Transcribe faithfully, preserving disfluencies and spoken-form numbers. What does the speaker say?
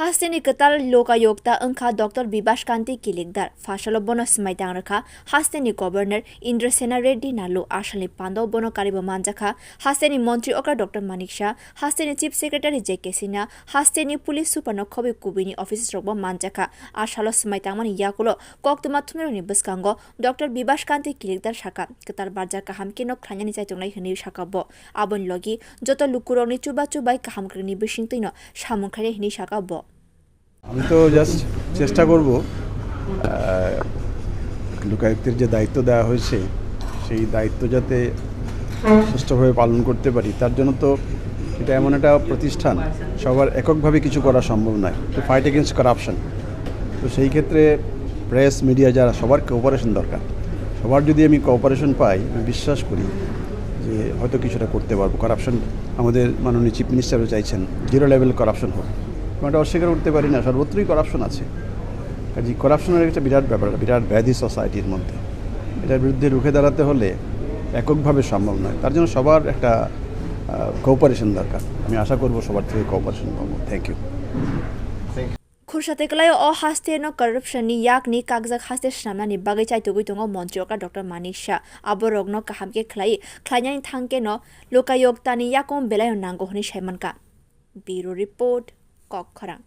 Hasteni kwtal lokayokta wngkha Doctor Bibas Kanti Kilikdar. Phasalo bono swmai tang rwkha hasteni Governor Indrasena Reddy Nallu. Asalni pandao bono karibo manjakha hasteni Montri okra Doctor Manik Shah, hasteni Chief Secretary J K Sinha, hasteni Police Super no khobwi kubini officers rokbo manjakha. Asalo swmai tangmani yakulo koktwma thumnairokni bwskango Doctor Bibas Kanti Kilikdar sakha, kwtal barja kaham khe no khlainani chaitonglai hwnwi sakha bo. Aboni logi joto lukurokni chubachu bai kaham kwrwngni bisingtwino samung khlainai hwnwi sakha bo. আমি তো জাস্ট চেষ্টা করব, আহ, লোকায়ুক্তের যে দায়িত্ব দেওয়া হয়েছে, সেই দায়িত্ব যাতে সুষ্ঠুভাবে পালন করতে পারি। তার জন্য তো এটা এমন একটা প্রতিষ্ঠান, সবার এককভাবে কিছু করা সম্ভব নয়। To fight against corruption, তো সেই ক্ষেত্রে প্রেস, মিডিয়া, যারা, সবার কোঅপারেশন দরকার। সবার যদি আমি কোঅপারেশন পাই, আমি বিশ্বাস করি যে হয়তো কিছুটা করতে পারবো। করাপশন, আমাদের মাননীয় চিফ মিনিস্টারও চাইছেন জিরো লেভেল করাপশন হোক, এবং এটা অস্বীকার করতে পারি না, সর্বত্রই করাপশন আছে। কাজে করাপশনের একটা বিরাট ব্যাপার, বিরাট ব্যাধি সোসাইটির মধ্যে। এটার বিরুদ্ধে রুখে দাঁড়াতে হলে এককভাবে সম্ভব নয়, তার জন্য সবার একটা কোঅপারেশন দরকার। আমি আশা করব সবার থেকে কোঅপারেশন পাবো। Thank you. Khursa tei kwlaio o haste no corruption ni yak ni kakjak haste swnamnani bagwi chaitugwi tongo Montri okra Doctor Manik Shah. Aborokno kaham khe khlai, khlainani thang khe no lokayokta ni yakung belai no nango hwnwi sai mankha. Bureau Report, Kokkhorang.